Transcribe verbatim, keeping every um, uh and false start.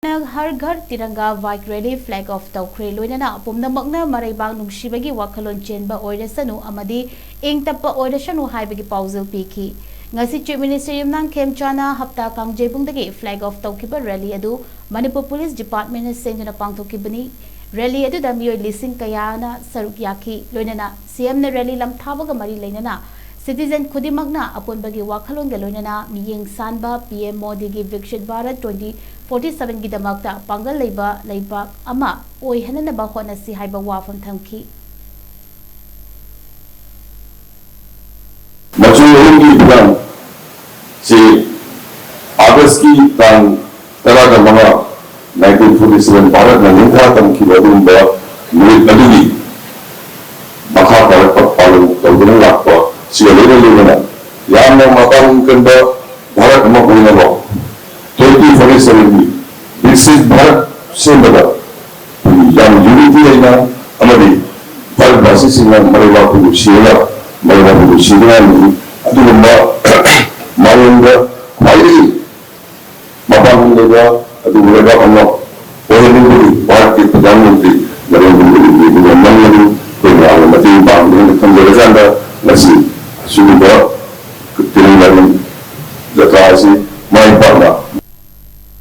ꯍꯔ ꯘꯔ ꯇꯤꯔꯪꯒꯥ bike rally flag of ꯇꯧꯈ꯭ꯔꯦ꯫ ꯂꯣꯏꯅꯅ ꯄꯨꯝꯅꯃꯛꯅ ꯃꯔꯩꯕꯥꯛ ꯅꯨꯡꯁꯤꯕꯒꯤ ꯋꯥꯈꯜꯂꯣꯟ ꯆꯦꯟꯕ ꯑꯣꯏꯔꯁꯅꯨ ꯑꯃꯗꯤ ꯏꯪ ꯇꯞꯄ ꯑꯣꯏꯔꯁꯅꯨ ꯍꯥꯏꯕꯒꯤ ꯄꯥꯎꯖꯦꯜ ꯄꯤꯈꯤ꯫ ꯉꯁꯤ ꯆꯤꯐ ꯃꯤꯅꯤꯁꯇꯔ ꯌꯨꯝꯅꯥꯝ ꯈꯦꯝꯆꯥꯅ ꯍꯞꯇꯥ ꯀꯥꯡꯖꯩꯕꯨꯡꯗꯒꯤ ꯐ꯭ꯂꯦꯒ ꯑꯣꯐ ꯇꯧꯈꯤꯕ ꯔꯦꯂꯤ ꯑꯗꯨ ꯃꯅꯤꯄꯨꯔ ꯄꯨꯂꯤꯁ ꯗꯤꯄꯥꯔꯠꯃꯦꯟꯅ ꯁꯤꯟꯗꯨꯅ ꯄꯥꯡꯊꯣꯛꯈꯤꯕꯅꯤ꯫ ꯔꯦꯂꯤ ꯑꯗꯨꯗ ꯃꯤꯑꯣꯏ ꯂꯤꯁꯤꯡ ꯀꯌꯥꯅ ꯁꯔꯨꯛ ꯌꯥꯈꯤ꯫ ꯂꯣꯏꯅꯅ ꯁꯤꯑꯦꯝꯅ ꯔꯦꯂꯤ ꯂꯝꯊꯥꯕꯒ ꯃꯔꯤ ꯂꯩꯅꯅ ꯁꯤꯇꯤꯖꯦꯟ ꯈꯨꯗꯤꯡꯃꯛꯅ ꯑꯄꯨꯟꯕꯒꯤ ꯋꯥꯈꯜꯂꯣꯟꯒ ꯂꯣꯏꯅꯅ ꯃꯤꯠꯌꯦꯡ ꯁꯥꯟꯕ ꯄꯤꯑꯦꯝ ꯃꯣꯗꯤꯒꯤ ꯕꯤꯛꯁꯤꯠ ꯚꯥꯔꯠ ꯇ꯭ꯋꯦꯟꯇꯤ ꯐꯣꯔꯇꯤ ꯁꯚꯦꯟꯒꯤꯗꯃꯛꯇ ꯄꯥꯡꯒꯜ ꯂꯩꯕ ꯂꯩꯕꯥꯛ ꯑꯃ ꯑꯣꯏꯍꯟꯅꯅꯕ ꯍꯣꯠꯅꯁꯤ ꯍꯥꯏꯕ ꯋꯥꯐꯝ ꯊꯝꯈꯤ꯫ ꯃꯆꯨ ꯑꯍꯨꯝꯒꯤ ꯐꯤꯂꯝ ꯁꯤ ꯑꯥꯒꯁꯀꯤ ꯇꯥꯡ ꯇꯔꯥꯒ ꯃꯉꯥ, ꯅꯥꯏꯟꯇꯤꯟ ꯐꯣꯔꯇꯤ ꯁꯚꯦꯟ ꯚꯥꯔꯠꯅ ꯅꯤꯡꯊꯥ ꯇꯝꯈꯤꯕ ꯑꯗꯨꯒꯨꯝꯕ ꯅꯨꯃꯤꯠ ꯑꯗꯨꯒꯤ ꯃꯈꯥ ꯇꯥꯔꯛꯄ ꯄꯥꯂꯟ ꯇꯧꯗꯨꯅ ꯂꯥꯛꯄ ꯁꯤꯒ ꯂꯣꯏꯅ ꯂꯣꯏꯅꯅ ꯌꯥꯝꯅ ꯃꯄꯥꯡꯒꯜ ꯀꯟꯕ ꯚꯥꯔꯠ ꯑꯃ ꯑꯣꯏꯅꯕ ꯇ꯭ꯋꯦꯟꯇꯤ ꯐꯣꯔꯇꯤ ꯁꯚꯦꯟꯒꯤ ꯕꯤꯛꯁꯤꯠ ꯚꯥꯔꯠ ꯁꯦꯝꯕꯗ ꯑꯩꯈꯣꯏꯒꯤ ꯌꯥꯝ ꯌꯨꯅꯤꯇꯤ ꯂꯩꯅ ꯑꯃꯗꯤ ꯚꯥꯔꯠ ꯚꯥꯁꯤꯁꯤꯡꯅ ꯃꯔꯩꯕꯥꯛꯄꯨ ꯅꯨꯡꯁꯤꯔꯒ ꯃꯔꯩꯕꯥꯛꯄꯨ ꯅꯨꯡꯁꯤꯗꯨꯅ ꯂꯩ꯫ ꯑꯗꯨꯒꯨꯝꯕ ꯃꯥꯂꯦꯝꯗ ꯈ꯭ꯋꯥꯏꯗꯒꯤ ꯃꯄꯥꯡꯒꯜ ꯂꯩꯕ ꯑꯗꯨꯒꯨꯝꯕ ꯂꯩꯕꯥꯛ ꯑꯃ ꯑꯣꯏꯍꯟꯅꯤꯡꯕꯒꯤ ꯚꯥꯔꯠꯀꯤ ꯄ꯭ꯔꯙꯥꯟ ꯃꯟꯇ꯭ꯔꯤ ꯅꯔꯦꯟꯗ꯭ꯔ ꯃꯣꯗꯤꯒꯤ ꯑꯗꯨꯒ ꯅꯪꯅ ꯑꯩꯈꯣꯏ ꯃꯌꯥꯝꯅ ꯃꯇꯦꯡ ꯄꯥꯡꯒꯅꯤ ꯍꯥꯏꯅ ꯈꯟꯖꯔꯀꯥꯟꯗ ꯉꯁꯤ ꯑꯁꯤꯒꯨꯝꯕ